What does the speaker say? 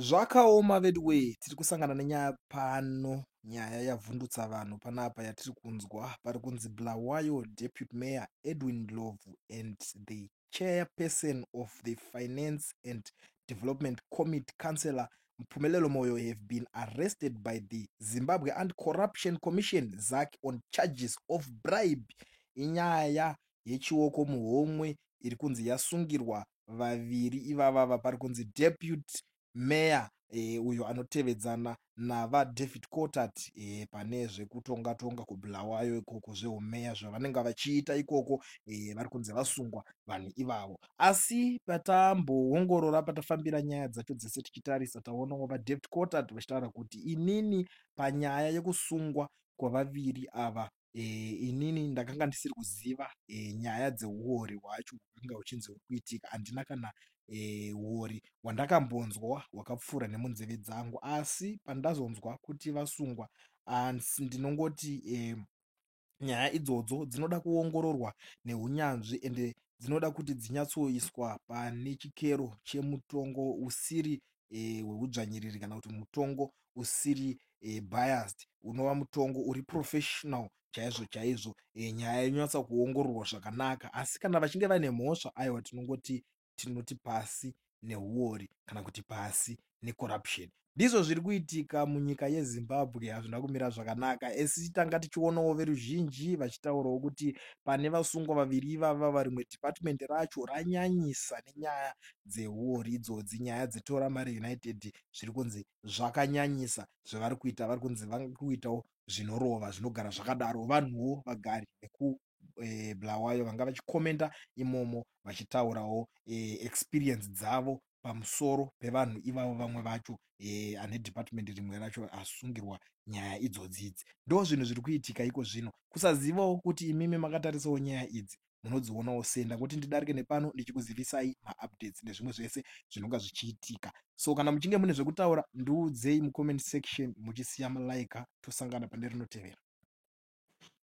Zvakaoma veduwee tiri kusangana nenyaya pano nyaya yavhundutsa vanhu panapa yatiri kunzwa pari kunzi Bulawayo Deputy Mayor Edwin Ndlovu and the chairperson of the Finance and Development Committee, Councillor Mpumelelo Moyo, have been arrested by the Zimbabwe Anti-Corruption Commission, ZACC, on charges of bribe. Inyaya yechioko muhomwe iri kunzi yasungirwa vaviri ivavava. Pari kunzi deputy mayor uyo anotevedzana naVaDavid Coltart pane zvekutonga tonga kuBulawayo ikoko, zvehumeya zvavanenge vachiita ikoko, vari kunzi vasungwa vanhu ivavo. Asi patamboongorora, patafambira nyaya dzacho dzese tichitarisa, taonawo VaDavid Coltart vachitaura kuti inini panyaya yekusungwa kwavaviri ava, inini ndakanga ndisiri kuziva nyaya dzeuori hwacho hwakanga huchinzi huri kuitika. Handina kana uori hwandakambonzwa hwakapfuura nemunzeve dzangu, asi pandazonzwa kuti vasungwa, ndinongoti nyaya idzodzo dzinoda kuongororwa neunyanzvi, ende dzinoda kuti dzinyatsoiswa pane chikero chemutongo usiri weudzvanyiriri kana kuti mutongo usiri biased, unova mutongo uri professional chaizvo chaizvo, nyaya yonyatsa kuongororwa zvakanaka. Asi kana vachinge vaine mhosva, aiwa, tinongoti tinoti pasi neuori kana kuti pasi necorruption. Ndizvo zviri kuitika munyika yeZimbabwe, hazvina kumira zvakanaka. Asi tanga tichionawo veruzhinji vachitaurawo kuti pane vasungwa vaviri ivava, rimwe department racho ranyanyisa nenyaya dzeuori idzodzi. Nyaya dzetora mari united zviri kunzi zvakanyanyisa zvavari kuita. Vari kunzi vari kuitawo zvinorova zvinogara zvakadaro. Vanhuwo vagari vekuBulawayo vanga vachikomenda imomo vachitaurawo experience dzavo pamusoro pevanhu ivavo. Vamwe vacho ane department rimwe racho asungirwa nyaya idzodzi idzi. Ndo zvinhu zviri kuitika iko zvino. Kusazivawo kuti imimi makatarisawo nyaya idzi munodzionawo sei. Ndangoti ndidarike nepano ndichikuzivisai maupdates nezvimwe zvese zvinonga zvichiitika. So kana muchinge mune zvekutaura, ndiudzei mucomment section muchisiya malike. Tosangana pane rinotevera.